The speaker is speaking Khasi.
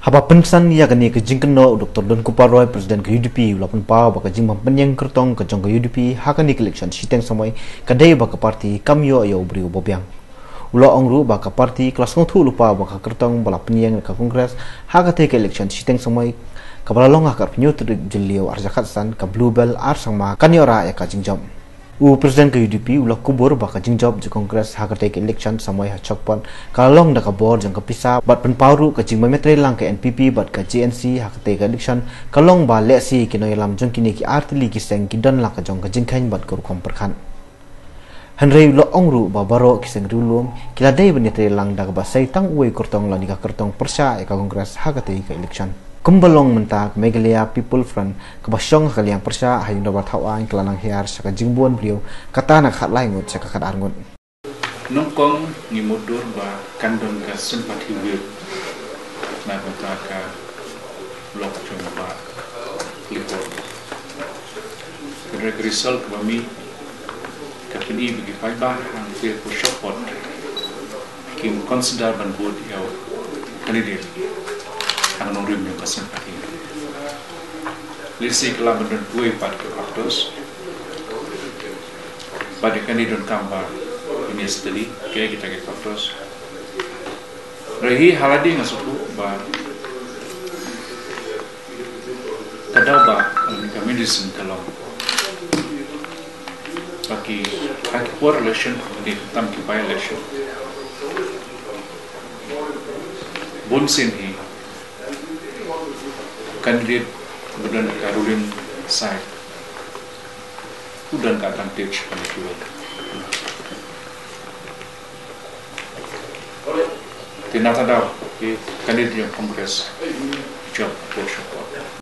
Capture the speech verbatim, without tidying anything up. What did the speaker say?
Haba pynsan ïa kane ka jingkynnoh, u Doktor Don Kupar Roy, President ka U D P, u la pynpaw ba ka jingbym pynïeng kyrtong ka jong ka U D P ha kane ka election shiteng samoi ka dei ba ka party kam ïoh ïa u briew ba biang. U la ong ruh ba ka party ka la sngewthuh lypa ba ka kyrtong ba la pynïeng da ka Congress ha katei ka election shiteng samoi kaba la long ha ka arphew tarik Jylliew arhajar khatsan, ka Bluebell Arsangma, kan ïoh rah ïa ka jingjop. U President ka U D P u la kubur ba ka jingjop jong ka Congress ha katei ka election samoi ha Chokpot ka la long da ka bor jong ka pisa bad pynpaw ruh ka jingmai treilang ka N P P bad ka J N C ha katei ka election ka long ba lehse ki nongïalam jong kine ki artylli ki seng ki don la ka jong ka jingkheiñ bad ka rukom pyrkhat. Hynrei u la ong ruh ba baroh ki seng riewlum ki la dei ban ïatreilang da kaba sei tang uwei u kyrtong lane ka kyrtong pyrshah ïa ka Congress ha katei ka election. Kumba long mynta, ka Meghalaya People Front kaba shong ha ka liang pyrshah ha ïing dorbar thaw aiñ ka la nang hiar sha ka jingbun briew, kata na ka khatlai ngut sha ka khatar ngut. Nyngkong ngi mutdur ba kan don ka sympathy vote na ka bynta ka lok jong u Bah Clifford. Hynrei ka result kaba mih ka pyni ba ki paidbah hangtei ha Chokpot kim consider ban vote ïa u candidate ha ka nongrim jong ka sympathy. Lehse ka la ban don kawei pat ki factors. Bad ïa kane donkam ba ngin ïa study kaei kita ki factors. Hynrei hi ha lade nga sngewthuh ba ka daw ba, um, ka medicine ka long ba ki, ha ki por election, ki tam ki by election, bun sien hi candidate ba don ka ruling side u don ka advantage ban ïa kiwei. Te na ka daw ki candidate jong Congress jop ha Chokpot.